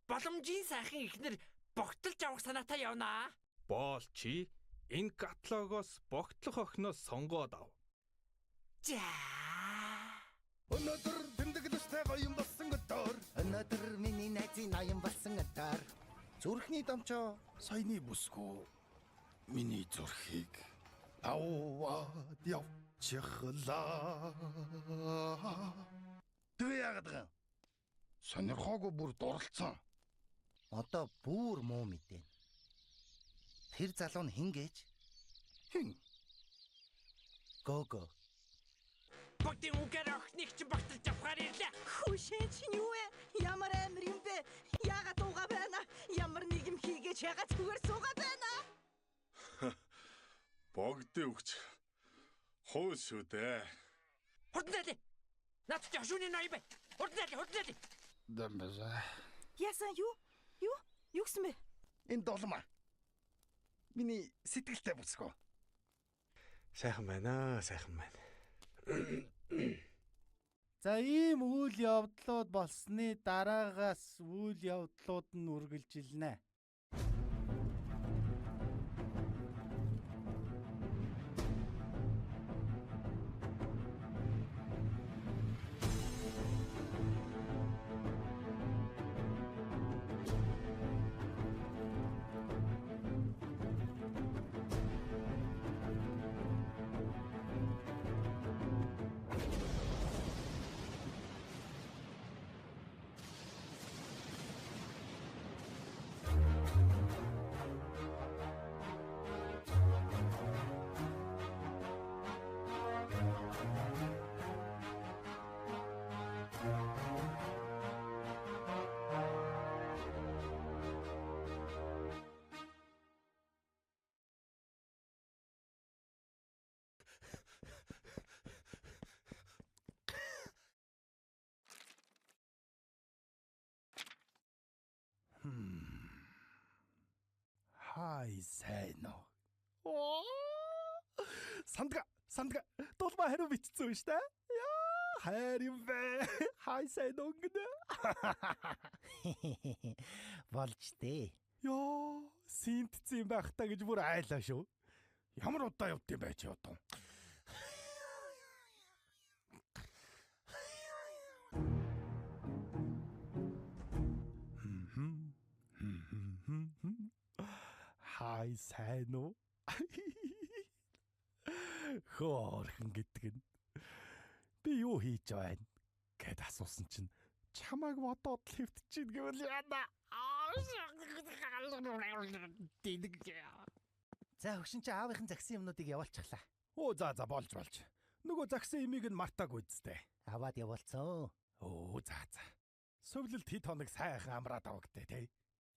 Боломжийн сайхан ихнэр богтолж авах санаатай явнаа. Боол чи энэ каталогоос богтлох охиноос сонгоод ав. За. Өнөөдөр тэмдэглэжтэй гоён болсон өдөр. Өнөөдөр миний найзын ноён болсон өдөр. Зүрхний дамчаа саяны бүсгүй миний зүрхийг аваад явчихлаа. Тэгээ яагаад гэн? Сонирхоогүй бүр дурлцсан. Одоо бүр муу мэдэн. Тэр залуу нь хэн гэж? Хэн? Гого. Богдын үгээр охиныг чинь богтолж авахар ирлээ. Хөшөө чинь юу вэ? Ямар амир юм бэ? Яагаад уугаа байна? Ямар нэг юм хийгээч яагаад зүгээр суугаад байна? Богдын өгч хууль шүү дээ. Хурдан зайлээ. Наад чи хошууны ноён бай. Хурдан зайлээ, хурдан зайлээ. Дамбаза. Яасан юу? Юу? Юу гэсэн бэ? Энэ долмаа. Миний сэтгэлтэй бүсгүй. Сайхан байна, сайхан байна. За ийм үйл явдлууд болсны дараагаас үйл явдлууд нь үргэлжилнэ. Хай сайн уу. Оо. Сандга, сандга. Дулмаа хариу бичсэн юм шүү дээ. Яа, хайр юм бэ. Хай сайн уу гэнэ. Болж дээ. Яа, синтцэн юм байх та гэж бүр айлаа шүү. Ямар удаа явд юм бэ чи одоо? Хай сайн уу? Хөөрхөн гэдэг нь. Би юу хийж байна гэд асуусан чинь чамайг бодоод л хэвтчихээн гэвэл яана. За хөгшин чи аавынхын загсан юмнуудыг явуулчихлаа. Оо за за болж болж. Нөгөө загсан имийг нь мартаагүй үсттэй. Аваад явуулсан. Оо за за. Сувлалт хэд хоног сайхан амраад авагтэй тий.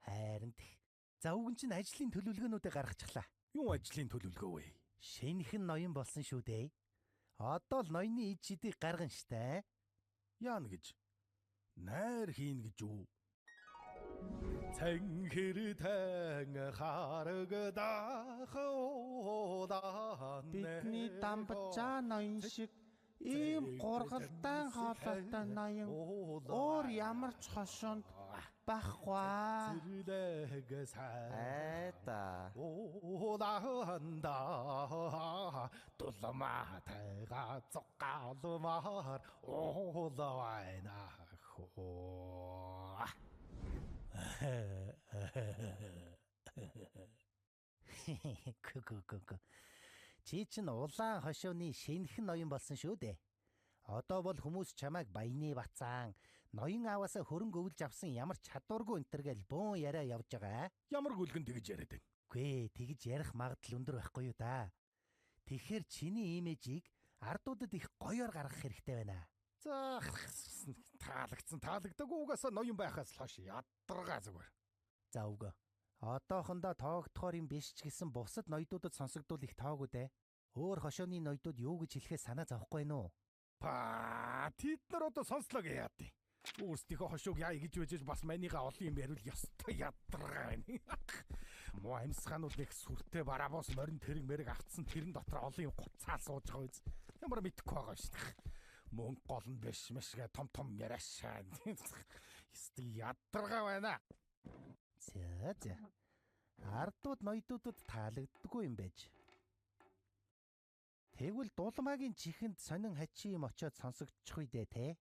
Харин тех. За үгэн чинь ажлын төлөвлөгөөнүүдээ гаргачихлаа. Юу ажлын төлөвлөгөө вэ? Шинэхэн ноён болсон шүү дээ. Одоо л ноёны ид шидийг гаргана штэ. Яана гэж? Найр хийн гэж үү? Цэнхэр тэн харагдах уулан. Бидний дамбжаа ноён шиг ийм гургалдаан хоолойтой ноён өөр ямар ч хошуунд байхгүй. Зэрлэг сайн. Айда. Ууланда дулмаа тайга цогалмаар уулавайна хоо. Гү. Чи чинь улаан хошууны шинэхэн ноён болсон шүү дээ. Одоо бол хүмүүс чамайг баяны бацаан, ноён ааваасаа хөрөнгө өвлж авсан ямар ч чадваргүй энтер гэл бөөн яриа явж байгаа. Ямар гүлгэн тэгж яриад байна? Гүй, тэгж ярих магадлал өндөр байхгүй юу да. Тэгэхээр чиний имижийг ардуудад их гоёор гаргах хэрэгтэй байна. За таалагдсан таалагдаагүй угаасаа ноён байхаас л хойш ядаргаа зүгээр. За үгүй. Одоохондоо тоогдохоор юм биш ч гэсэн бусад ноёдуудад сонсогдвол их тоогүй дээ. Өөр хошооны ноёдууд юу гэж хэлэхээ санаа зовхгүй нүү? Па тэд нар одоо сонслоо гэ яа тий. Өөрсдийнхөө хошууг яа гэж үжиж бас манийгаа олон юм яриул ёстой ядаргаа байна. Муу амьсгаанууд их сүртэй барабус морин тэрэг мэрэг автсан тэрэн дотор олон юм гуцаал сууж байгаа үз. Ямар мэдэхгүй байгаа шүү дээ. Мөнгө гол нь биш мэшгэ том том яриашаа. Ёстой ядаргаа байна. За за. Ардууд ноёдуудад таалагддаггүй юм байж. Тэгвэл дулмаагийн чихэнд сонин хачин юм очиод сонсогдчих үү дээ те?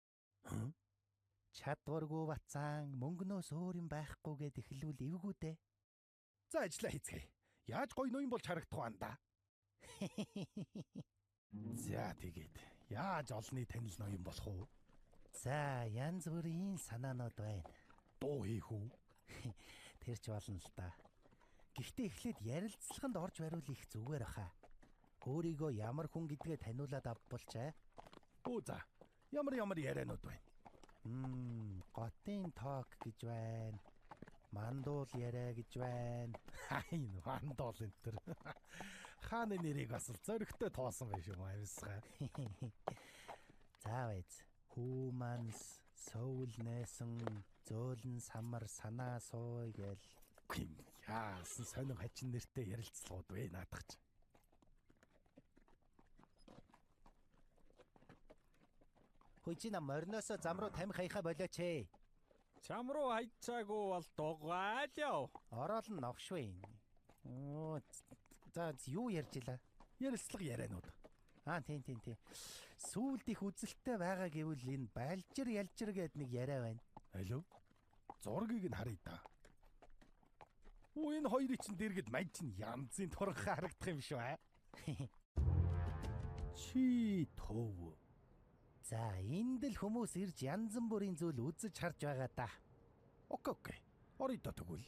Чадваргүй бацаан мөнгнөөс өөр юм байхгүй гэд эхлүүл эвгүй дээ. За ажиллаа хийцгээе. Яаж гоё ноён болж харагдах вэ анда? За тэгээд яаж олонний танил ноён болох уу? За янз бүрийн санаанууд байна. Дуу хийх үү? Тэр ч болно л да. Гэхдээ эхлээд ярилцлаганд орж бариул их зүгээр баха. Өөрийгөө ямар хүн гэдгээ таниулаад авбалчаа. Өө за. Ямар ямар ярианууд байна? Готын ток гэж байна. Мандуул яриа гэж байна. Энэ мандуул энэ төр. Хааны нэрийг бас л зөрөгтэй тоосон байх юм амьсгаа. За байз. Humans, soul нээсэн, зөөлөн самар санаа сууй гэл. Яасан сонин хачин нэртэй ярилцлагууд вэ наадах чи. Хөөе чи на мориноосоо зам руу тамхи хаяхаа болооч ээ. Чам руу хайцаагүй бол дугаал яв. Ороод нь новшвэ. Оо за юу ярьж илаа? Ярилцлага ярианууд. Аа тийм. Сүүлд их үзэлттэй байгаа гэвэл энэ балжир ялжир гээд нэг яриа байна. Алло. Зургийг нь харъя да. Оо энэ хоёрын чинь дэргэд мань чинь янзын туранхай харагдах юм шүү аа. Чи төв. За энд л хүмүүс ирж янз бүрийн зүйл үзэж харж байгаа да. Окей. Орё доо тэгвэл.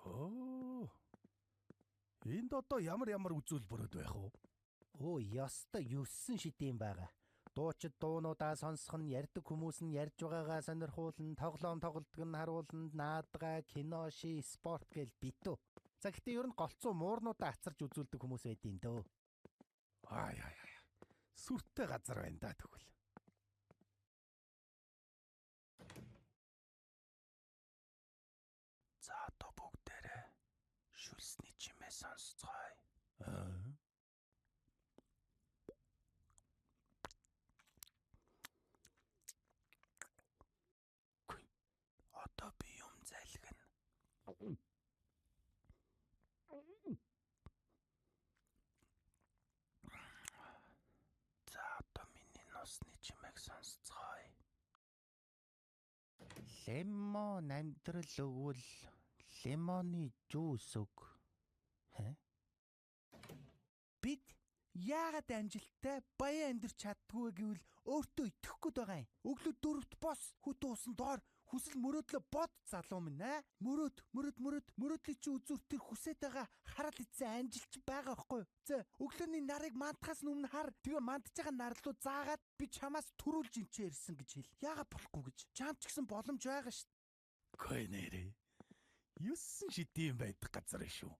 Оо. Энд одоо ямар ямар үзүүлбэрүүд байх вэ? Оо ёстой 9 шидийн байгаа. Дуучид дуунуудаа сонсох нь, ярьдаг хүмүүс нь ярьж байгаагаа сонирхуулна, тоглоом тоглодог нь харуулна, наадгаа, кино, ши, спорт гэл битүү. За гэхдээ ер нь голцоо муурнуудаа ацарч үзүүлдэг хүмүүс байдیں дөө. Ай ай ай. Сүртэй газар байна да тэгвэл. За одоо бүгдээрээ шүлсний чимээ сонсцгоё. Аа. Одоо би юм залгина. За одоо миний нусны чимээг сонсцгоё. Лемон амьдрал өгвөл лимоны жуус өг. Хэ? Бид яагаад амжилттай баян амьдарч чаддгүй гэвэл өөртөө итгэх гээд байгаа юм. Өглөө 4-т бос, хүтэн усан доор хүсэл мөрөөдлөө бод залуу минь аа. Мөрөөд, мөрөөдлийг чи үзүүр тэр хүсээд байгаа харал эцэн амжилт байгаа байхгүй юу? За, өглөөний нарыг мандахаас өмнө хар. Тэгээ мандж байгаа нар руу заагаад би чамаас төрүүлж инчээ ирсэн гэж хэл. Яагаад болохгүй гэж. Чам ч гэсэн боломж байгаа шүү. Гой нэрээ. 9 шидийн байдаг газар шүү.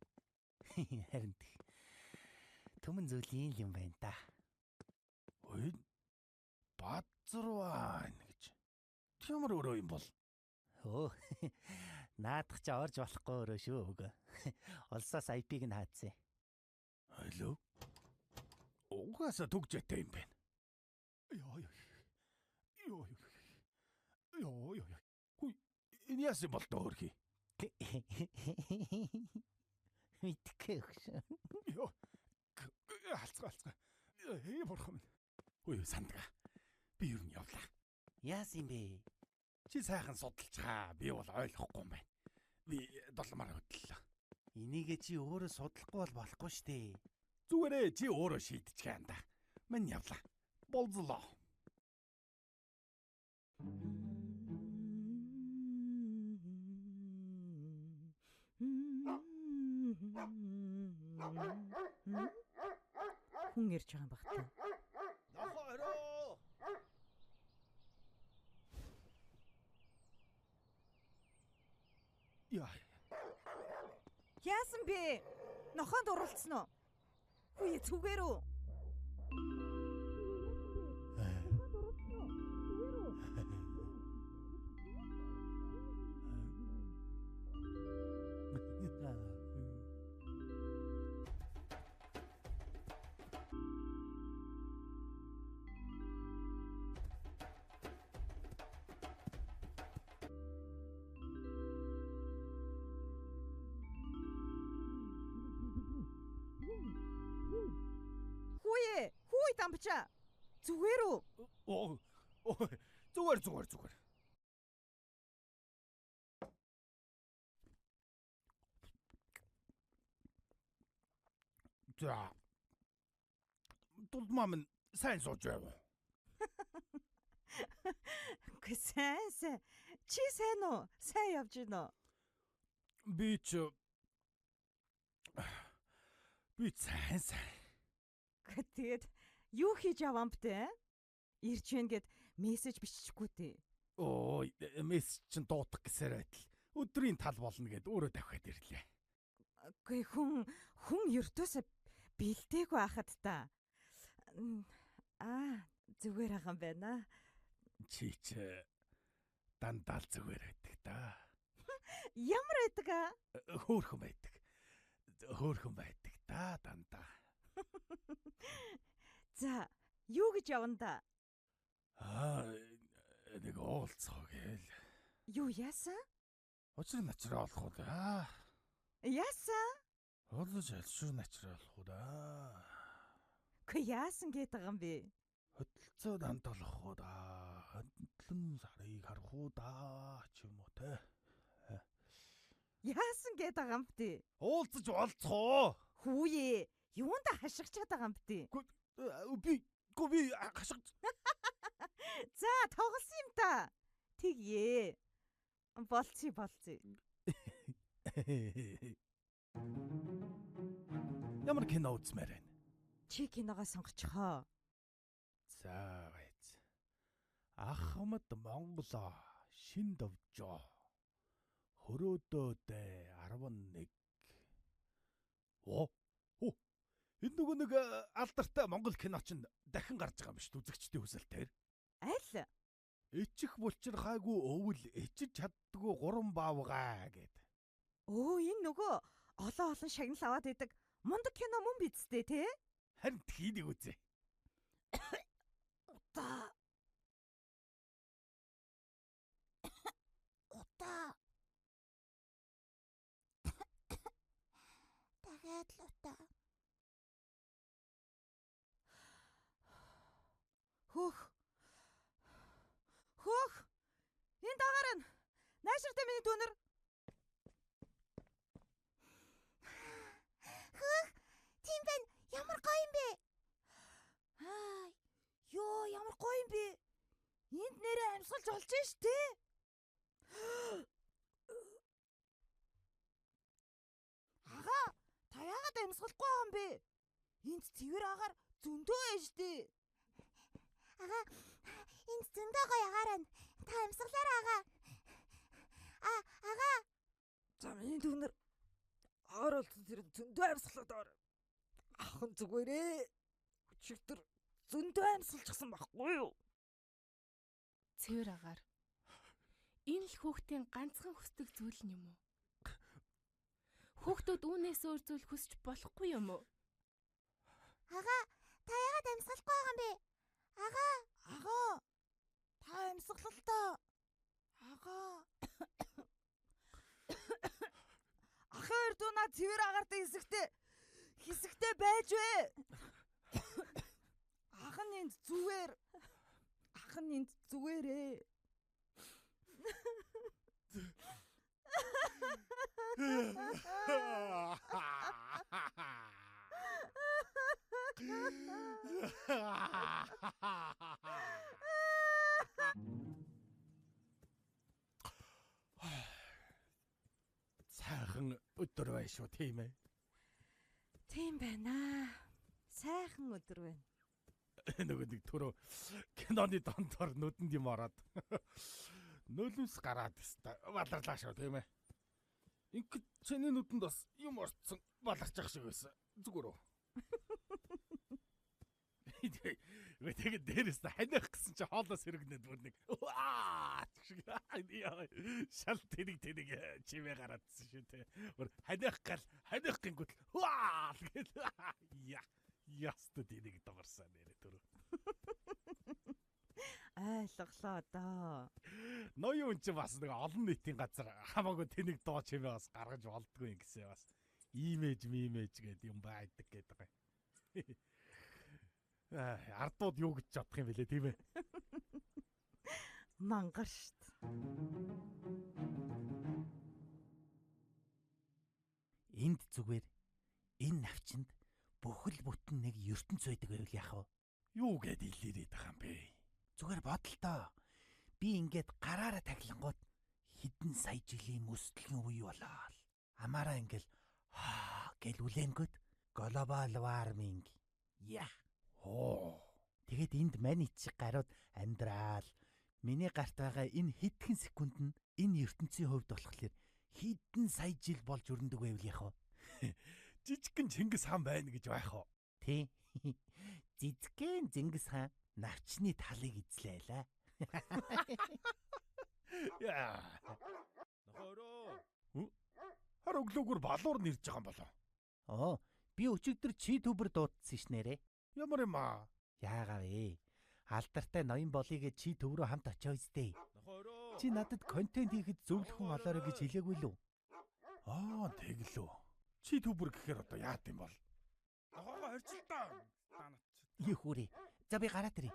Харин тэг. Түмэн зүйлийн юм байна да. Ой. Базарваа гэж. Ямар өрөө юм бол? Өө. Наадах чи орж болохгүй өрөө шүү өгөө. Улсаас IP-г нь хаацсан. Алло. Угаасаа түгжээтэй юм байна. Йоо. Йоо. Йоо. Йоо. Хүй, энэ яасан бол хөөрхий? Мэдгүй өгш. Йоо. Халцгаа. Ээ бурхан минь. Хүй сандгаа. Би ер нь явлаа. Яасан юм бэ? Чи сайхан судалж хаа. Би бол ойлгохгүй юм байна. Би долмаар хөдлөлөө. Энийгээ чи өөрөө судлахгүй бол болохгүй штэ. Зүгээрээ чи өөрөө шийдчихээ анда. Мань явлаа. Болзлоо. Хүн ирж байгаа юм баг та. Нохоо орой. Яа. Яасан бэ? Нохоонд уралдсан уу? Хүү зүгээр үү? байгаа юм бэ чаа? Зүгээр үү? Оо. Зүгээр зүгээр зүгээр. За. Дулмаа минь сайн сууж байв уу? Үгүй сайн сайн. Чи сайн уу? Сайн явж гинөө? Би ч би сайн сайн. Тэгээд юу хийж яваа юм бэ? Ирж гин гэд мессеж бичихгүй дээ. Оо, мессеж чинь дуудах гэсээр байтал өдрийн тал болно гэд өөрөө давхиад ирлээ. Үгүй хүн ердөөсөө бэлдээгүй ахад та. Аа, зүгээр ахan байна. Чи ч дандаа л зүгээр байдаг да. Ямар байдаг аа? Хөөхөн байдаг. Хөөхөн байдаг да дандаа. За, юу гэж явна да? Аа, нэг уулзах гээл. Юу яасан? Учир начраа олох уу да. Яасан? Уулзаж альшуур начраа олох уу да. Үгүй яасан гээд байгаа юм бэ? Хөдөлцөө дандалах уу да. Хөдлөн сарыг харах уу да ч юм уу те. Яасан гээд байгаа юм бэ? Уулзаж болцох уу? Хүүе, юунда хашгичаад байгаа юм бэ? Би гоо би хашгич. За, тоглосон юм та. Тэгье. Болцъё, болцъё. Ямар кино үзмээр байна? Чи киногоо сонгочихоо. За, байц. Ахмад Монголоо шин довжоо. Хөрөөдөөдөө 11. Оо. Энэ нөгөө нэг алдартай монгол кино чинь дахин гарч байгаа юм шүү дээ үзэгчдийн хүсэлтээр. Аль? Ичих булчирхаагүй өвөл ичиж чаддгүй гурван баавгай гэд. Өө, энэ нөгөө олон олон шагнал аваад идэг мундаг кино мөн биз дээ, тэ? Харин тхийнийг үзье. Удаа. Удаа. Дахиад л удаа. Хөөх. Хөөх. Энэ дагаар нь. Найширтай миний дүүнер. Хөөх. Тийм байна. Ямар гоё юм бэ? Аа, ёо, ямар гоё юм бэ? Энд нэрээ амьсгалж болж ш тэ. Ага, та яагаад амьсгалахгүй байгаа юм бэ? Энд цэвэр агаар зөндөө байж дээ. Ага, энд зөндөө гоё агаар байна. Та амьсгалаарай ага. А, ага. За, миний дүүнер агаар болсон тэр зөндөө амьсгалаад байгаа. Ах нь зүгээрээ. Өчигдөр зөндөө амьсгалчихсан байхгүй юу? Цэвэр агаар. Энэ л хүүхдийн ганцхан хүсдэг зүйл нь юм уу? Хүүхдүүд үүнээс өөр зүйл хүсч болохгүй юм уу? Ага, та яагаад амьсгалахгүй байгаа юм бэ? Ага, ага. Та амьсгалал та. Ага. Ахын хоёр дүүнаа цэвэр агаартай хэсэгтэй байж вэ. Ах нь энд зүгээр. Ах нь энд зүгээрээ. Сайхан өдөр байна шүү, тийм ээ. Тийм байна. Сайхан өдөр байна. Нөгөө нэг түрүү киноны дондор нүдэнд юм ороод нулимс гараад өстой баларлаа шүү, тийм ээ. Ингээд чиний нүдэнд бас юм орцсон баларч ах шиг байсан. Зүгээр үү? Тэгээд дээрээс ханиах гэсэн чи хоолоос хэрэгнээд бүр нэг аа шиг шал тэнэг тэнэг чимээ гараадсэн шүү те. Бүр ханиах гал ханиах гингүүт аа гэл яа ястад энийг догорсон нэрээ түрүү. Ойлголоо доо. Ноён хүн чинь бас нэг олон нийтийн газар хамаагүй тэнэг доо чимээ бас гаргаж болдгоо юм гэсэн бас имэж мимэж гэдэг юм байдаг гэдэг юм. Ардууд юу гэж бодох юм бэлээ тийм ээ. Мангар шт. Энд зүгээр энэ навчинд бүхэл бүтэн нэг ертөнц байдаг байвал яах вэ? Юу гэд илэрээд байгаа юм бэ? Зүгээр бодолтоо. Би ингээд гараараа тахилангууд хэдэн сая жилийн мөсдлийн үе болоод амаараа ингээл хаа гэл үлэнгөт global warming. Яа. Оо. Тэгээд энд мань ичиг гарууд амьдраал. Миний гарт байгаа энэ хэдхэн секунд нь энэ ертөнцийн хувьд болохоор хэдэн сая жил болж өрнөдөг байвал яах вэ? Жижигхэн Чингис хаан байна гэж байх уу? Тий. Жижигхэн Чингис хаан навчны талыг эзлээлээ. Яа. Нохороо. Хар өглөөгөр балуур нэрж байгаа юм болов. Оо, би өчигдөр чи түбэр дуудсан ш нэрээ. Ямар юм аа? Яагаа вэ? Алдартай ноён болъё гэж чи төв рүү хамт очоо үстэй. Нохороо. Чи надад контент хийхэд зөвлөх хүн олоорой гэж хэлээгүй лүү? Аа, тэглөө. Чи түбэр гэхээр одоо яад юм бол? Нохоогоо хоржилтаа. Танач. Юу хүрээ. За би гараад ирье.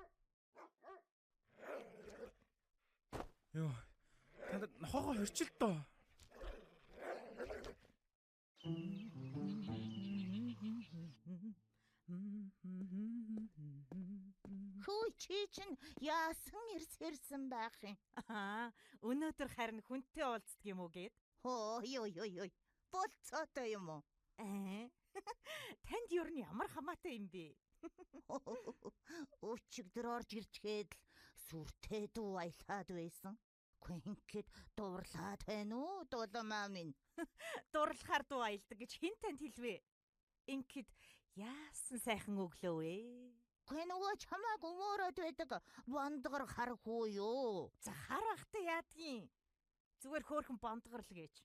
Йоо. Та нар нохоогоо хоржилтоо. Хөөе чи чинь яасан ирсэрсэн байх юм? Аа, өнөөдөр харин хүнтэй уулздаг юм уу гэд? Хөө ёо ёо ёо. Болцоотой юм уу? Аа. Танд ер нь ямар хамаатай юм бэ? Өчигдөр орж ирчгээд л сүртэй дүү аялаад байсан. Квинкэд дуурлаад байна уу дулмаа минь? Дурлахаар дуу аялдаг гэж хэн танд хэлвэ? Ингээд яасан сайхан өглөө вэ? Гүй нөгөө чамааг өмөөрөөд байдаг бондгор хар хүү юу? За хар ахтай яадгийн. Зүгээр хөөхөн бондгор л гэж.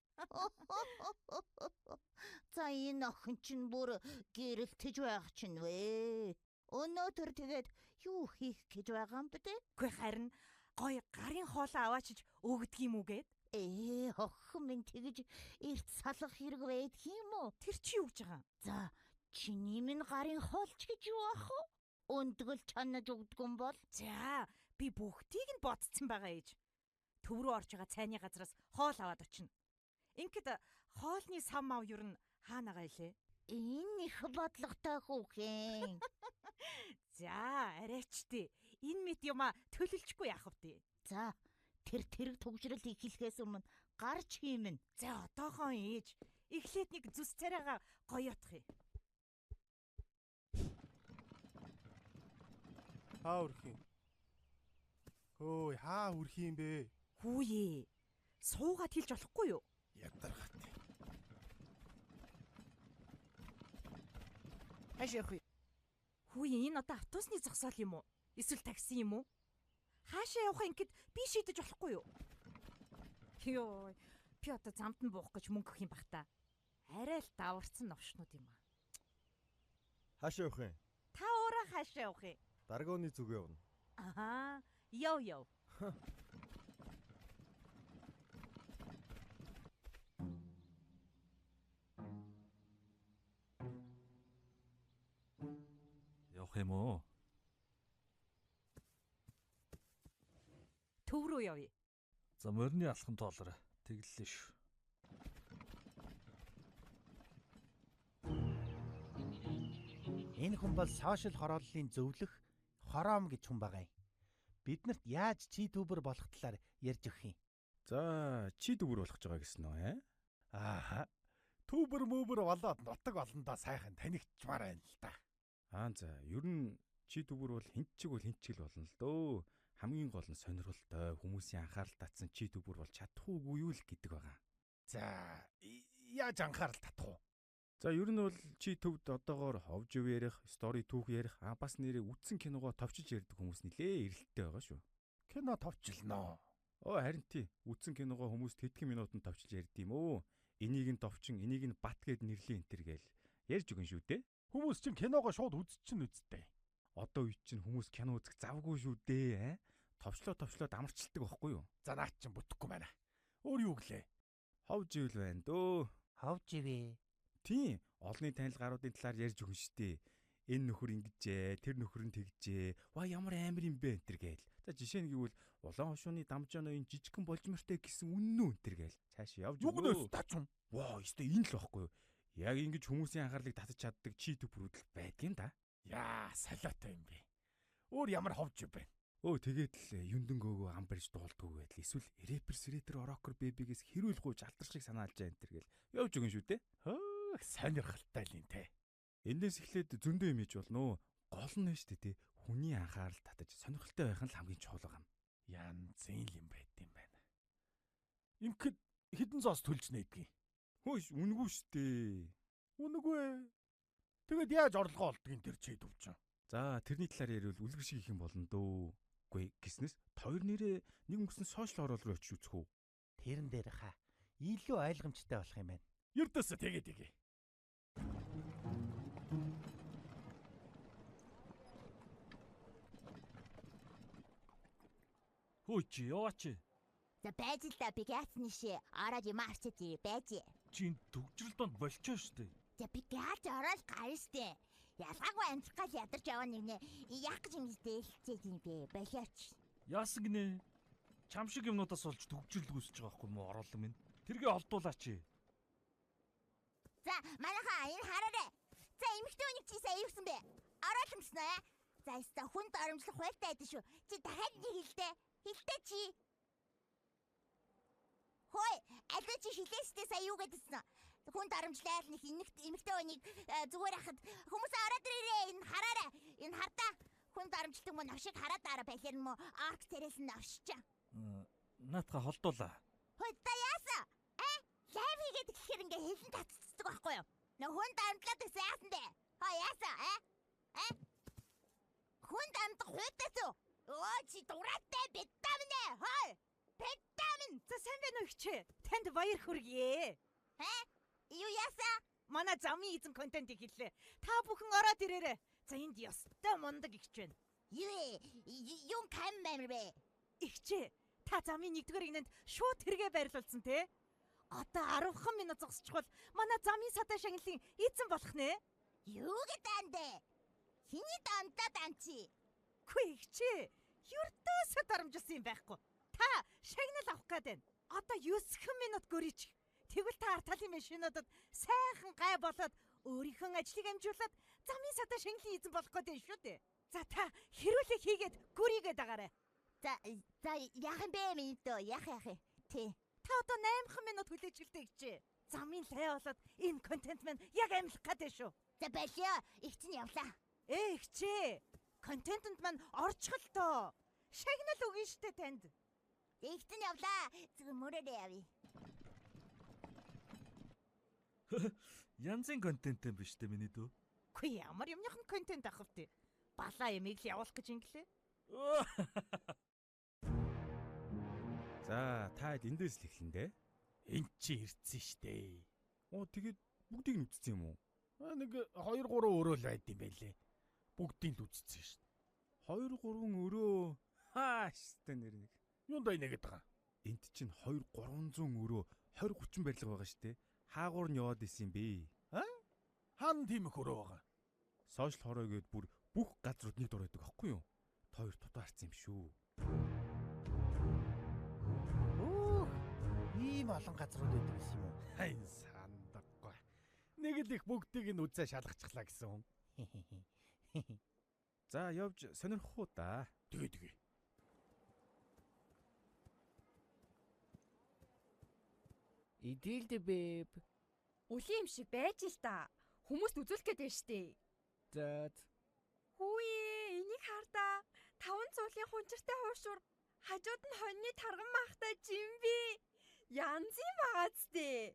За энэ охин чинь бүр гэрэлтэж байх чинь вэ? Өнөөдөр тэгээд юу хийх гэж байгаа юм бэ? Үгүй харин гой гарын хоолоо аваачиж өгдөг юм уу гэд? Ээ охин минь тэгж эрт салах хэрэг байдаг юм уу? Тэр чи юу гэж байгаа юм? За чиний минь гарын хоолч гэж юу ах вэ? Өндгөл чанаж өгдөг юм бол За би бүгдийг нь бодцсон байгаа ээж. Төв рүү орж байгаа цайны газраас хоол аваад очино. Ингээд хоолны сав мав ер нь хаанагаа илээ? Энэ их бодлоготой хүүхэн. За арайчтэй. Энэ мэт юма төлөлжгүй яах вэ? За тэр тэрэг түгжрэл эхлэхээс өмнө гарч хиймэн. За одоохоо ээж эхлээд нэг зүс царайгаа гоёотох юм. Хаа үрх юм? Хөөе, хаа үрх юм бэ? Хүүе. Суугаад хэлж болохгүй юу? Ядаргатай. Хаашаа явах вэ? Хүүе энэ одоо автобусны зогсоол юм уу? Эсвэл такси юм уу? Хаашаа явах ингээд би шийдэж болохгүй юу? Йоо, би одоо замд нь буух гэж мөнгө өгөх юм бах та. Арай л даварцсан новшнууд юм аа. Хаашаа явах юм? Та өөрөө хаашаа явах юм? Даргооны зүгээ явна. Аа, яв яв. Явах юм уу? Төв рүү явъя. За морины алхам тоолоор тэглэлээ шүү. Энэ хүн бол сошиал хорооллын зөвлөх хороом гэж хүн байгаа юм. Биднэрт яаж чи түбэр болох талаар ярьж өгөх юм. За, чи түбэр болох гэж байгаа гэсэн үү, ээ? Аа. Түбэр мөбөр болоод нутаг олондоо сайхан танигчмаар байна л да. Аа за, ер нь чи түбэр бол хинчиг бол хинчиг л болно л дөө. Хамгийн гол нь сонирхолтой, хүмүүсийн анхаарал татсан чи түбэр бол чадах уугүй юу л гэдэг байгаа. За, яаж анхаарал татах вэ? За, ер нь бол чи төвд одоогоор ховжив ярих, стори түүх ярих, аа бас нэрээ үтсэн киногоо товчиж ярьдаг хүмүүс нилээ эрэлттэй байгаа шүү. Кино товчлно. Оо харин тий, үтсэн киногоо хүмүүст хэдхэн минутанд товчилж ярьд юм өө. Энийг нь товчин, энийг нь бат гэд нэрлэе энэ төр гээл ярьж өгөн шүү дээ. Хүмүүс чинь киногоо шууд үзчин үсттэй. Одоо үе чинь хүмүүс кино үзэх завгүй шүү дээ, аа. Товчлоо товчлоод амарчилдаг байхгүй юу? За наад чинь бүтэхгүй байна. Өөр юу гэлээ? Хов живэл байна дөө. Хов живээ. Тийм, олонний танил гаруудын талаар ярьж өгөн шүү дээ. Энэ нөхөр ингэжээ, тэр нөхөр нь тэгжээ. Ва ямар амар юм бэ энэ төр гээл. За жишээ нь гэвэл улаан хошууны дамжаа ноён жижигхэн болжмортой гэсэн үнэн үү энэ төр гээл. Цааш явж Юу гэнэ тацсан. Ваа, өстой энэ л байхгүй юу? Яг ингэж хүмүүсийн анхаарлыг татаж чаддаг чи төпрүүд л байдгийн да. Яа, солиотой юм бэ. Өөр ямар ховж юм бэ? Өө тэгээд л юндэн гөөгөө ам барьж дуулдгүй байдал. Эсвэл рэпер срэтер рокер бэбигээс хэрүүл гуйж алдар шиг санаалж энэ төр гээл. Явж өгөн шүү дээ. Хөөх, сонирхолтой л юм те. Эндээс эхлээд зөндөө юм хийж болно. Гол нь шүү дээ те. Хүний анхаарал татаж сонирхолтой байх нь л хамгийн чухал байгаа юм. Янзын л юм байд юм байна. Ингээд хэдэн зоос төлж нээдгийг. Хөөш үнэгүй шүү дээ. Үнэгүй. Тэгээд яаж орлогоо олдгийг тэр чи төвчөн. За тэрний талаар яриул үлгэр шиг их юм болно дөө. Үгүй гиснээс хоёр нэрээ нэг өнгөрсөн сошиал хороол руу очиж үзэх үү? Тэрэн дээр хаа илүү ойлгомжтой болох юм байна. Ердөөсөө тэгээ тэгээ. Хөөе чи яваач. За байж л да би гяц нэшээ. Ороод юм арчиж ирээ байж. Чи энэ төгжрөл донд болчихоо штэ. За би гяц ороод гарна штэ. Ялгаагүй амжих гал ядарч яваа нэгнэ. Яах гэж ингэж дээлцээд юм бэ? Болиоч. Яасан гинэ? Чам шиг юмнуудаас олж төгжрөл үүсэж байгаа байхгүй мó оруулан минь. Тэргээ олдуулаач. За манайхаа энэ хараарай. За эмэгтэй хүнийг чи сая юу гэсэн бэ? Ороолон гэсэн үү? За өстө хүнд оромжлох хуйлтай байдаг шүү. Чи дахиад нэг хэлдэ. Хэлдэ чи. Хөөе, аль чи хилээстэй сая юу гэдсэн? Хүнд оромжлал нэг эмэгтэй хүнийг зүгээр хахад хүмүүс ороод ирээрээ энэ хараарай. Энэ хардаа хүнд оромжлдог мөн новшиг хараад дараа балер нь мө орк царайлс нь новшчаа. Наатха холдуулаа. Хөөе, та яасан? Э? Лайв хийгээд гэхээр ингээ хэлэн татцдаг байхгүй юу? Нөө хүнд амтлаад байсан яасан бэ? Хаа яасан? Э? Э? Хүнд амдах хуйтаас үү? Өө чи дураатай бэддаа минь ээ. Хой. Бэддаа минь. За сайн байна уу ихчээ? Танд баяр хүргье. Хэ? Юу яасан? Манай замын эзэн контентыг хэллээ. Та бүхэн ороод ирээрэй. За энд ёстой мундаг ихч байна. Юу вэ? Юм кам амир бэ? Ихчээ, та замын 1-р игнэнд шууд тэргээ байрлуулсан те? Одоо 10 минут зогсчихвол манай замын садаа шагналын эзэн болох нэ. Юу гэдэг бэ? Хиний дандаа данчи. Үгүй ихчээ, ердөөсөө дарамжилсан юм байхгүй. Та шагнал авах гээд байна. Одоо 9 минут гөрийчих. Тэгвэл та ард талын машинуудад сайхан гай болоод өөрийнхөө ажлыг амжуулаад замын садаа шагналын эзэн болох гээд байна шүү дээ. За та хэрүүлэг хийгээд гөрийгээд агаарай. За за яах юм бэ миний дөө? Яах яах юм? Тий. Та одоо 8 минут хүлээж гэлтэй гэжээ. Замын лай болоод энэ контент маань яг амьлах гээд байна шүү. За болио. Их чинь явлаа. Ээ ихчээ. Контентэнд маань орчих л тоо. Шагнал өгнө штэ танд. Их чинь явлаа. Зүгээр мөрөөрэй явъя. Янзын контент юм биш үү миний дүү? Үгүй ямар юмных нь контент авах вэ? Балаа ямиг л явуулах гэж инглээ. За та эндээс л эхлэн дээ. Энд чи ирсэн штэ. Оо тэгээд бүгдийг нь үзсэн юм уу? Нэг 2 3 өрөө л байд юм байлээ. Бүгдийг л үзсэн штэ. 2 3 өрөө. Хаа штэ нэр нэг. Юунд ай нэгэд байгаа. Энд чинь 2 300 өрөө 20 30 барилга байгаа штэ. Хаагуур нь яваад исэн юм бэ? Аа? Хаана тийм их өрөө байгаа? Сошиал хороо гээд бүр бүх газрууд нэг дор байдаг аахгүй юу? Та хоёр дутаарсан юм шүү. Өөх, ийм олон газрууд байдаг гэсэн юм уу? Хайн сандаггүй. Нэг л их бүгдийг нь үзээ шалгачихлаа гэсэн хүн. За явж сонирхох уу да. Тэгээ тэгээ. Идэлдэ бэб. Үлийн юм шиг байж л та. Хүмүүст үзүүлэх гээд байна штэ. За. Хүүе, энийг хардаа. Таван цуулын хунчиртай хуушур. Хажууд нь хоньны тарган махтай жимби. Янзын багаз тээ.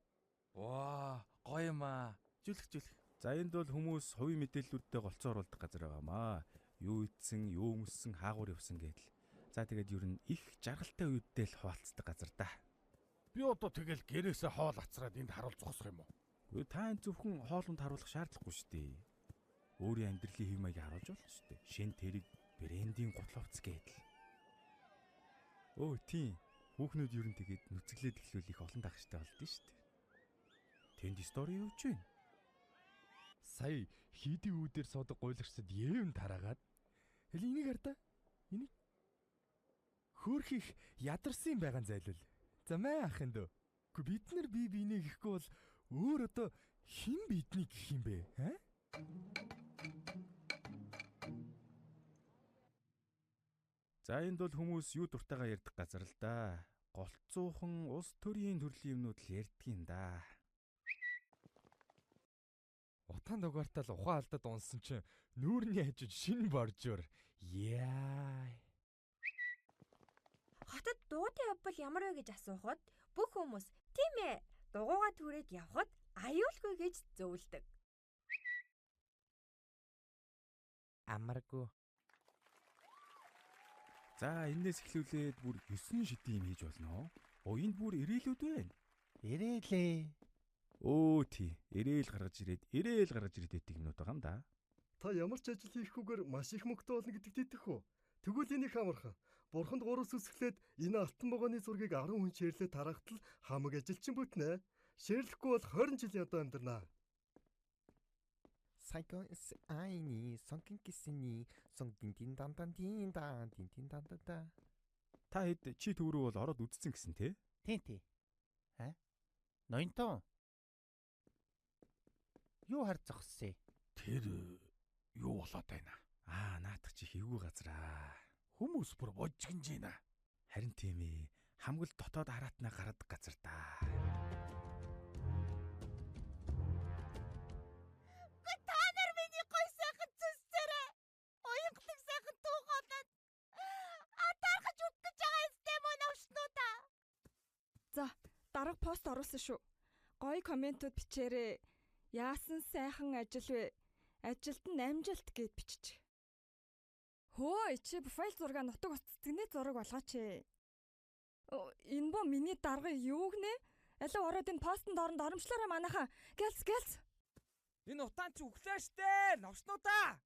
Ваа, гоё юм аа. Зүлх зүлх. За энд бол хүмүүс хувийн мэдээллүүдтэй голцоо оруулдаг газар байгаамаа. Юу идсэн, юу өмссөн, хаагуур явсан гэдэл. За тэгээд ер нь их жаргалтай үедээ л хуваалцдаг газар да. Би одоо тэгэл гэрээсээ хоол ацраад энд харуул зогсох юм уу? Үгүй та энэ зөвхөн хоолунд харуулах шаардлагагүй шүү дээ. Өөрийн амьдралын хэв маягийг харуулж болно шүү дээ. Шин тэрэг брендийн гутал хувцас гэдэл. Өө тийм. Хүүхнүүд ер нь тэгээд нүцгэлээд эхлүүл их олон дагчтай болдсон шүү дээ. Тэнд стори явж байна. Сая хийдийн үүдээр суудаг гуйлагчдад юм тараагаад. Хэл энийг хар та. Энийг хөөрхих ядарсан байгаа зайлвал. За мэ ах энэ дөө. Гэхдээ бид нар бие биенээ гэхгүй бол өөр одоо хэн биднийг гэх юм бэ? Аа? За энд бол хүмүүс юу дуртайгаа ярьдаг газар л да. Голцуухан улс төрийн төрлийн юмнууд л ярьдаг юм да. Утаан дугаартаа л ухаан алдад унсан чинь нүүрний хажууд шинэ боржуур. Яа. Хотод дуутай явбал ямар вэ гэж асуухад бүх хүмүүс тийм ээ дугуугаа түрээд явхад аюулгүй гэж зөвлөдөг. Амаргүй. За энээс эхлүүлээд бүр 9 шидийн юм хийж болно. Оо энд бүр ирээлүүд байна. Ирээлээ. Өө тий. Ирээл гаргаж ирээд, ирээл гаргаж ирээд байдаг юмнууд байгаа юм да. Та ямар ч ажил хийхгүйгээр маш их мөнгөтэй болно гэдэгт итгэх үү? Тэгвэл энийг амархан. Бурханд гурав сүсгэлээд энэ алтан вагоны зургийг 10 хүн шеэрлээ тараахтал хамаг ажилчин бүтнэ. Шеэрлэхгүй бол 20 жилийн одоо амьдрнаа. Psycho is айни сонкин кисини сон дин дин дан дан дин дан дин дин дан дан да. Та хэд чи төврөө бол ороод үдцсэн гэсэн тий? Тийм тий. Аа? Ноёнтон. Юу хар зогссон? Тэр юу болоод байна? Аа, наатах чи хэвгүй газраа. Хүмүүс бүр божигнж байна. Харин тийм ээ. Хамгал дотоод хараатнаа гарадаг газар даа. Та нар миний гой сайхан зүсцээрээ. Уянгалаг сайхан түүхолоод атаархаж өгөх гэж байгаа эстэй мөн овшнуудаа. За, дарга пост оруулсан шүү. Гоё комментууд бичээрэй. Яасан сайхан ажил вэ? Ажилд нь амжилт гэд бичиж. Хөө, чи профайл зургаа нутаг ус цэцгний зураг болгооч. Энэ бо миний дарга юу гинэ? Алив ороод энэ постын дооронд оромжлоорой манайхаа. Гэлц гэлц. Энэ утаан чи өглөө штэ. Новшнуудаа.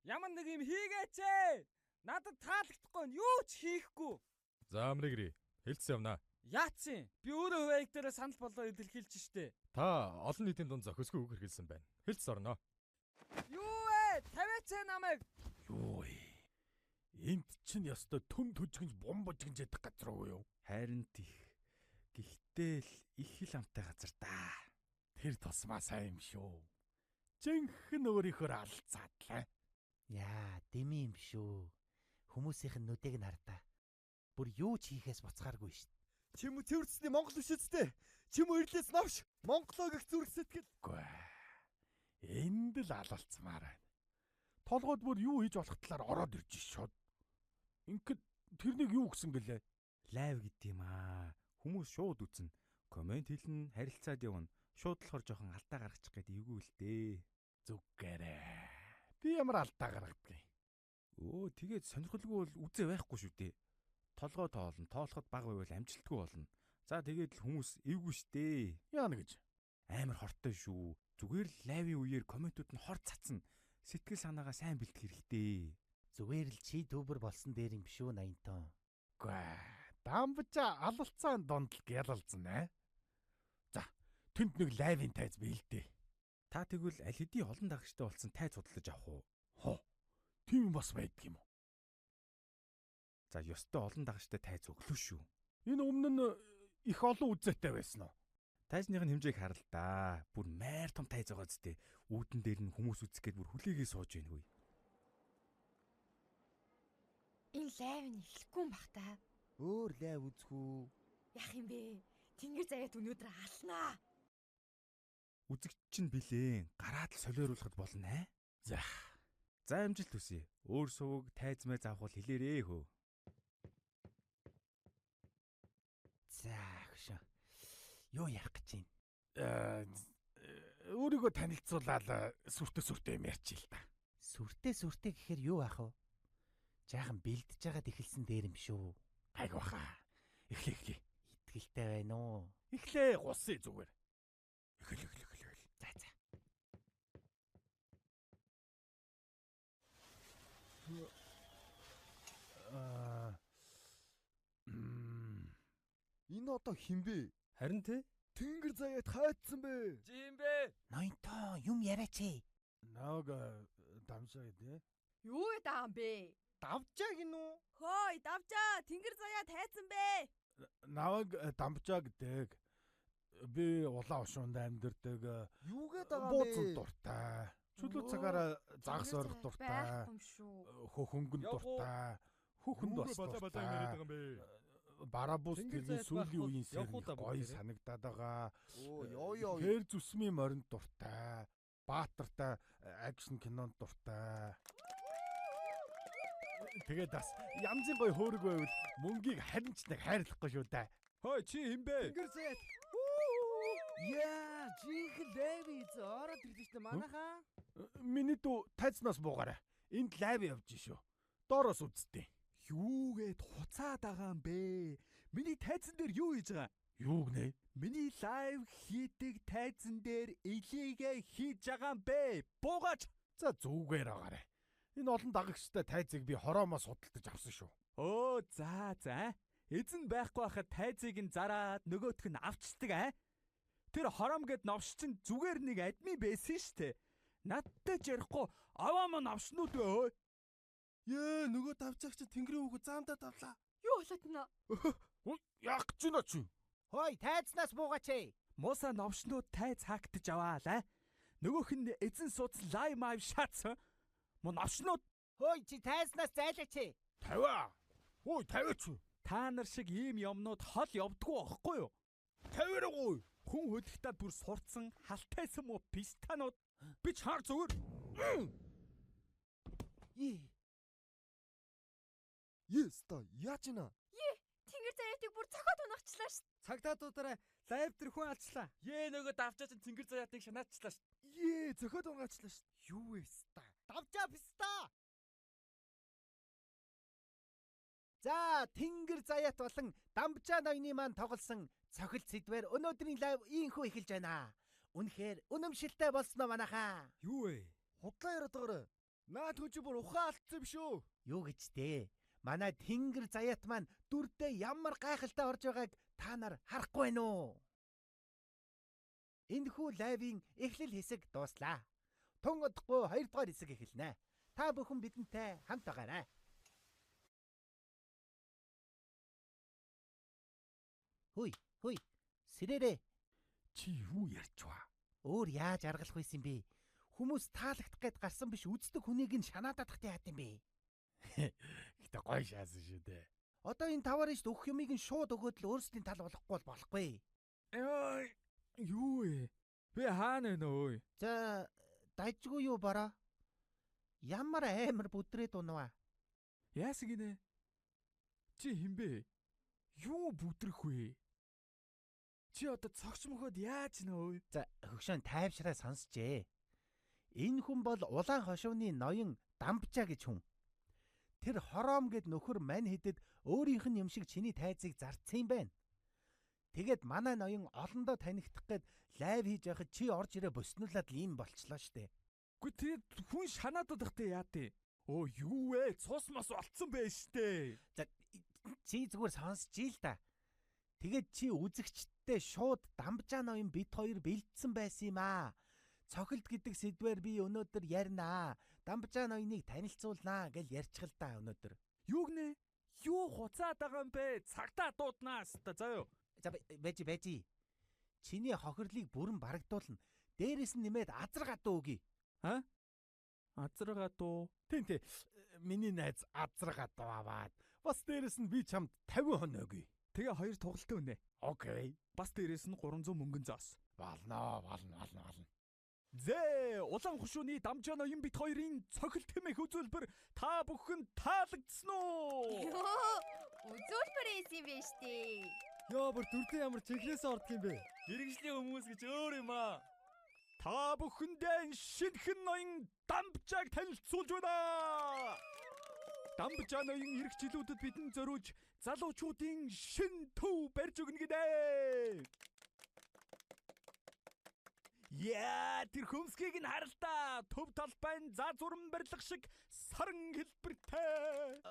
Ямар нэг юм хийгээч ээ. Надад таалагдахгүй юу ч хийхгүй. За амрыг ирээ. Хэлц явнаа. Яатсын? Би өөрөө хувь дээрээ санал болоо илэрхийлж штэ. Та олон нийтийн дунд зохисгүй үг хэрэглэсэн байна. Хэлц орно. Юу вэ? Тавиач ээ намайг. Юу вэ? Энд чинь ёстой төм төжгөнж бум божгонж ядах газар уу юу? Харин тих. Гэхдээ л их хил амтай газар даа. Тэр тусмаа сайн юм шүү. Жинхэнэ өөрийнхөө алцаадлаа. Яа, дими юм шүү. Хүмүүсийнх нь нүдийг нь хардаа. Бүр юу ч хийхээс буцааргүй шүү. Чим цэвэрцний Монгол биш үстэй. Чим ирлээс новш. Монголоо гэх зүрх сэтгэл. Үгүй. Энд л алалцмаар байна. Толгойд бүр юу хийж болох талаар ороод ирж шууд. Ингээд тэрнийг юу гэсэн гэлээ? Лайв гэдэг юм аа. Хүмүүс шууд үзнэ. Коммент хэлнэ, харилцаад явна. Шууд болохоор жоохон алдаа гаргачих гээд эвгүй л дээ. Зүггээрээ. Би ямар алдаа гаргадгийг. Өө тэгээд сонирхолгүй бол үзээ байхгүй шүү дээ. Толгой тоолно, тоолоход баг байвал амжилтгүй болно. За тэгээд л хүмүүс эвгүй штэ. Яана гэж. Амар хортой шүү. Зүгээр л лайвын үеэр комментууд нь хор цацна. Сэтгэл санаагаа сайн бэлтгэх хэрэгтэй. Зүгээр л чи түүбэр болсон дээр юм шүү 80 тон. Үгүй. Дамбжа алалцаан дунд л гялалзна. Аа. За, тэнд нэг лайвын тайз биелдэ. Та тэгвэл аль хэдийн олон дагагчтай болсон тайз худалдаж авах уу? Хоо. Тийм бас байдаг юм уу? За, ёстой олон дагагчтай тайз өглөө шүү. Энэ өмнө нь их олон үзээтэй байсан уу? Тайзных нь хэмжээг харал да. Бүр майр том тайз байгаа зү. Үүдэн дээр нь хүмүүс үзэх гээд бүр хүлээгээ сууж байна хүй. Энэ лайв нь эхлэхгүй юм бах та. Өөр лайв үзэх үү? Яах юм бэ? Тэнгэр заяат өнөөдөр алнаа. Үзэгч чинь билээ. Гараад л солиоруулахад болно аа. За. За амжилт хүсье. Өөр сувг тайз мэй заавах бол хэлээрээ хөө. За хөшөө. Юу ярих гэж байна? Өөрийгөө танилцуулаад сүртэй сүртэй юм ярьчих л та. Сүртэй сүртэй гэхээр юу ах вэ? Жаахан бэлдэж байгаад эхэлсэн дээр юм шүү. Айг баха. Эхлэе эхлэе. Итгэлтэй байна уу? Эхлэе гусъя зүгээр. Эхэл эхэл эхэл эхэл. За за. Энэ одоо хин бэ? Харин тэ? Тэнгэр заяат хайцсан бэ. Жимбэ. Ноёнтоо юм яриач ээ. Наваг дамжаа гэдэг. Юу гэдэг юм бэ? Давжаа гинүү? Хөөй, давжаа, тэнгэр заяа тайцсан бэ. Наваг дамжаа гэдэг. Би улаан хошуунд амьдардаг. Юу гэдэг байгаа юм бэ? Бууцсан дуртай. Чөлөө цагаараа загас орох дуртай. Хөхөнгөн дуртай. Хүүхэнд бас дуртай. Барабус тэрний сүүлийн үеийн сэр гоё санагдаад байгаа. Оо ёо ёо. Тэр зүсмийн моринд дуртай. Баатартай акшн кинонд дуртай. Тэгээд бас янзын гоё хөөрөг байвал мөнгийг харин ч нэг хайрлахгүй шүү дээ. Хөөе чи хин бэ? Тэнгэр заяат. Яа, жинхэнэ лайв хийз ороод ирлээ шүү дээ манайхаа. Миний дүү тайзнаас буугаарай. Энд лайв явж шүү. Доороос үзтээ. Юу гээд хуцаад байгаа юм бэ? Миний тайзан дээр юу хийж байгаа? Юу гинэ? Миний live хийдэг тайзан дээр илийгээ хийж байгаа юм бэ? Буугаач. За зүгээр агаарай. Энэ олон дагагчтай тайзыг би хороомоос худалдаж авсан шүү. Өө за за. Эзэн байхгүй байхад тайзыг нь зараад нөгөөх нь авчдаг аа. Тэр хором гэд новш чинь зүгээр нэг админ байсан штэ. Надтай ч ярихгүй аваамаа новшнууд өө. Ее нөгөө давчааг чи тэнгэрийн хүүхд заамдаа давлаа. Юу болоод нэ? Яах гэж байна чи? Хөөй, тайзнаас буугаач ээ. Мууса новшнууд тайз хаагдаж аваалаа. Нөгөөх нь эзэн сууц лайв майв шаацсан. Муу новшнууд. Хөөй, чи тайзнаас зайлаач ээ. Тавиа. Хөөй, тавиач. Та нар шиг ийм юмнууд хол явдггүй байхгүй юу? Тавиараагүй. Хүн хөлөгтөө бүр сурцсан халтайсан муу пистанууд би чаар зүгээр. Е. Еста, яаж ийна? Е, тэнгэр заяатыг бүр цохоод унахчлаа шүү. Цагтаа дуудараа лайв дээр хүн алчлаа. Ее нөгөө давчаа чинь тэнгэр заяатыг шанаадчлаа шүү. Ее, цохоод унгаачлаа шүү. Юу вэ ста? Давчаа писта. За, тэнгэр заяат болон дамжаа ноёны маань тоглосон цохилт сэдвээр өнөөдрийн live ийхүү эхэлж байна. Үнэхээр үнэмшилтэй болсноо манайхаа. Юу вэ? Худлаа яриад байгаарай. Наад хүн чи бүр ухаан алдсан юм шүү. Юу гэж дээ? Манай тэнгэр заяат маань дүрдээ ямар гайхалтай орж байгааг та нар харахгүй байна уу? Энэхүү live-ийн эхлэл хэсэг дууслаа. Тун удахгүй 2 дугаар хэсэг эхэлнэ. Та бүхэн бидэнтэй хамт байгаарай. Хүй, хүй. Сэрээрээ. Чи юу ярьч вэ? Өөр яаж аргалах байсан бэ? Хүмүүс таалагдах гээд гарсан биш үздэг хүнийг нь шанаадах яат юм бэ? Гэтэ гоё шаасан шүү дээ. Одоо энэ таваар шүү өгөх юмыг нь шууд өгөөд л өөрсдийн тал болохгүй бол болохгүй. Йой, юу вэ? Би хаана вэ нөө? За, дажгүй юу бараа? Ямар амар бүдрээд унаваа. Яасан гинэ? Чи хин бэ? Юу бүдрэх вэ? Чи одоо цогч мөхөд яаж нөө? За, хөгшөөн тайвшраа сонсчээ. Энэ хүн бол улаан хошууны ноён Дамбжаа гэж хүн. Тэр хороом гэд нөхөр мань хэдэд өөрийнх нь юм шиг чиний тайзыг зарцсан юм байна. Тэгээд манай ноён олондоо танигдах гээд live хийж байхад чи орж ирээ боснуулаад л ийм болчлоо штэ. Үгүй тэр хүн шанаадах тэ яа тий. Өө юу вэ? Цус мас болцсон байж штэ. За чи зүгээр сонсч ил та. Тэгээд чи үзэгчдтэй шууд Дамбжаа ноён бит хоёр бэлдсэн байсан юм аа. Цохилт гэдэг сэдвээр би өнөөдөр ярина. Дамбжаа ноёныг танилцуулнаа гэж ярьчих л да өнөөдөр. Юу гинэ? Юу хуцаад байгаа юм бэ? Цагтаа дууднаа ста заа юу. За байж байж. Чиний хохирлыг бүрэн барагдуулна. Дээрээс нь нэмээд азар гадуу өгье. А? Азар гадуу. Тийм тий. Миний найз азар гадуу аваад бас дээрээс нь би чамд 50 хоноо өгье. Тэгээ хоёр тугалтай үнэ. Окей. Бас дээрээс нь 300 мөнгөн зоос. Болно, болно, болно, болно. Зээ, улаан хушууны дамжаа ноён бит хоёрын цохилт хэмээх үзүүлбэр та бүхэн таалагдсан уу? Йоо, үзүүлбэр ийсэн юм биш үү? Йоо, бүр дүрдээ ямар чиглээс ордог юм бэ? Мэргэжлийн хүмүүс гэж өөр юм аа. Та бүхэндээ шинэхэн ноён дамжааг танилцуулж байна. Дамжаа ноён ирэх жилүүдэд бидэнд зориулж залуучуудын шин төв барьж өгнө гинэ. Яа, тэр хөмсгийг нь харалтаа. Төв талбайн заа зурм барилга шиг саран хэлбэртэй.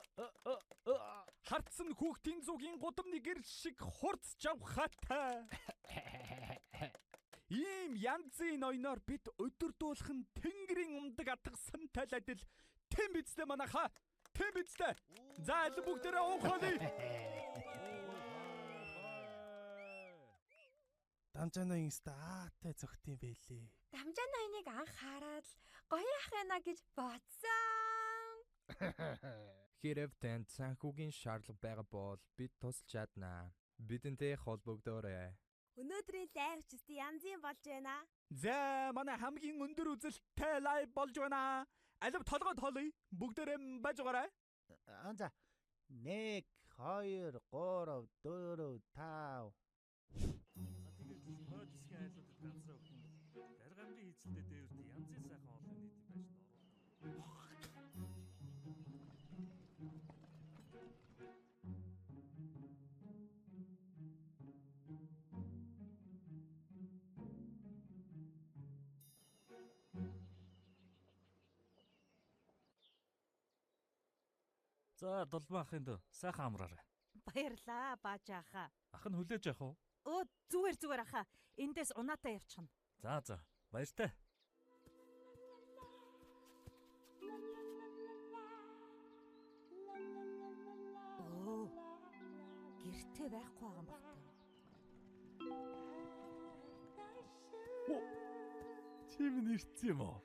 Хардсан хүүхдийн зүгийн гудамны гэр шиг хурц жавхаатай. Ийм янзын ноёноор бид өдөрдүүлэх нь тэнгэрийн умдаг атгасантай л адил. Тэм бидтэй манайхаа. Тэм бидтэй. За аль бүгдээрээ уухалъя. Дамжаа ноён өстө аатай зөгт юм бэлээ. Дамжаа ноёныг анх хараад л гоё ах байна гэж бодсон. Хэрв танд санхүүгийн шаардлага байгаа бол бид тусалж чадна. Бидэнтэй холбогдоорой. Өнөөдрийн live ч өстө янзын болж байна. За манай хамгийн өндөр үзэлттэй live болж байна. Алив толгой толъё. Бүгдээрээ байж байгаарай. Аа за. 1 2 3 4 5. За тэгээд хойд хэсгийн айлуудад ганцраа өгөх юм бол даргамжийн хийцэлтэй дээвэрт янзын сайхан олон нийтийн байшинд оруулдаг. За дулбан ахын дөө сайхан амраарай. Баярлаа бааж ахаа. Ах нь хүлээж авах уу? Өө зүгээр зүгээр ахаа. Эндээс унаатай явчихна. За за баяртай. Өө гэртээ байхгүй байгаа юм баг та. Чи минь ирсэн юм уу?